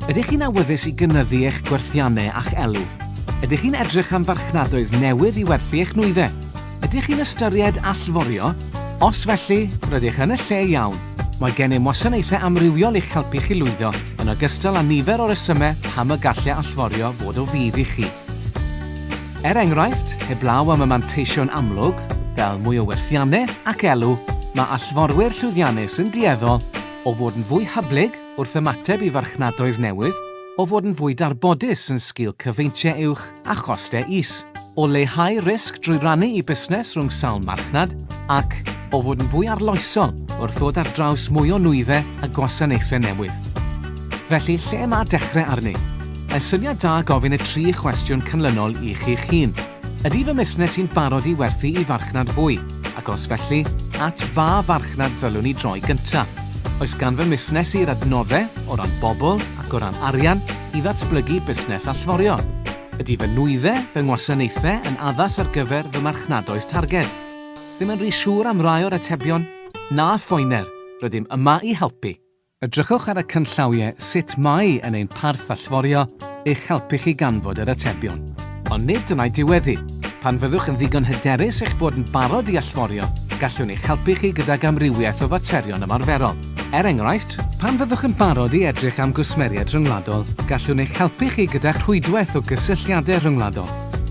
Ydych chi'n awyddus i gynyddu eich gwerthiannau a'ch elw? Ydych chi'n edrych am farchnadoedd newydd i werthu eich nwyddau? Ydych chi'n ystyried allforio? Os felly, rydych yn y lle iawn. Mae gennym wasanaethau amrywiol i'ch helpu chi lwyddo, yn ogystal â nifer o resymau pam y gallai allforio fod o fudd i chi. Er enghraifft, heblaw am y manteision amlwg, fel mwy o werthiannau ac elw, mae allforwyr llwyddiannus yn dueddol o fod yn fwy hyblyg wrth ymateb i farchnadoedd newydd, o fod yn fwy darbodus yn sgil cyfeintiau uwch a chostau is, o leihau risg drwy rannu eu busnes rhwng sawl marchnad, ac o fod yn fwy arloesol wrth ddod ar draws mwy o nwyddau a gwasanaethau newydd. Felly, lle mae dechrau arni? Mae'n syniad da gofyn y tri chwestiwn canlynol i chi'ch hun. Ydy fy musnes i'n barod i werthu i farchnad fwy? Ac os felly, at ba farchnad ddylwn i droi gyntaf? Oes gan fy musnes i'r adnoddau, o ran bobl ac o ran arian, i ddatblygu busnes allforio? Ydy fy nwyddau, fy ngwasanaethau, yn addas ar gyfer fy marchnadoedd targed? Ddim yn rhy siŵr am rai o'r atebion? Na phoener, rydym yma i helpu! Edrychwch ar y canllawiau Sut Mae yn ein parth allforio i'ch helpu chi ganfod yr atebion. Ond nid dyna'i diwedd hi. Pan fyddwch yn ddigon hyderus eich bod yn barod i allforio, gallwn eich helpu chi gydag amrywiaeth o faterion ymarferol. Er enghraifft, pan fyddwch yn barod i edrych am gwsmeriaid rhyngwladol, gallwn eich helpu chi gyda'ch rhwydwaith o gysylltiadau rhyngwladol.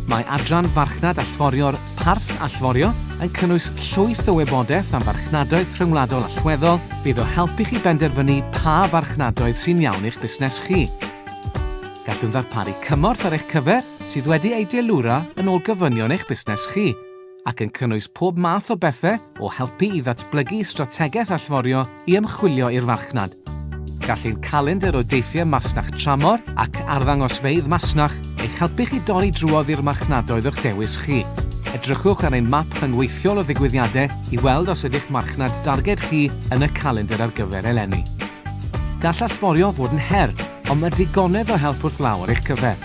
Mae adran farchnad allforio'r Parth Allforio yn cynnwys llwyth o wybodaeth am farchnadoedd rhyngwladol allweddol fydd o help i chi benderfynu pa farchnadoedd sy'n iawn i'ch busnes chi. Gallwn ddarparu cymorth ar eich cyfer sydd wedi ei deilwra yn ôl gofynion eich busnes chi, ac yn cynnwys pob math o bethau o helpu i ddatblygu strategaeth allforio i ymchwilio i'r farchnad. Gall ein calendr o deithiau masnach tramor ac arddangosfeydd masnach eich helpu chi dorri drwodd i'r marchnadoedd o'ch dewis chi. Edrychwch ar ein map rhyngweithiol o ddigwyddiadau i weld os ydych marchnad darged chi yn y calendr ar gyfer eleni. Gall allforio fod yn her, ond mae digonedd o help wrth law ar eich cyfer.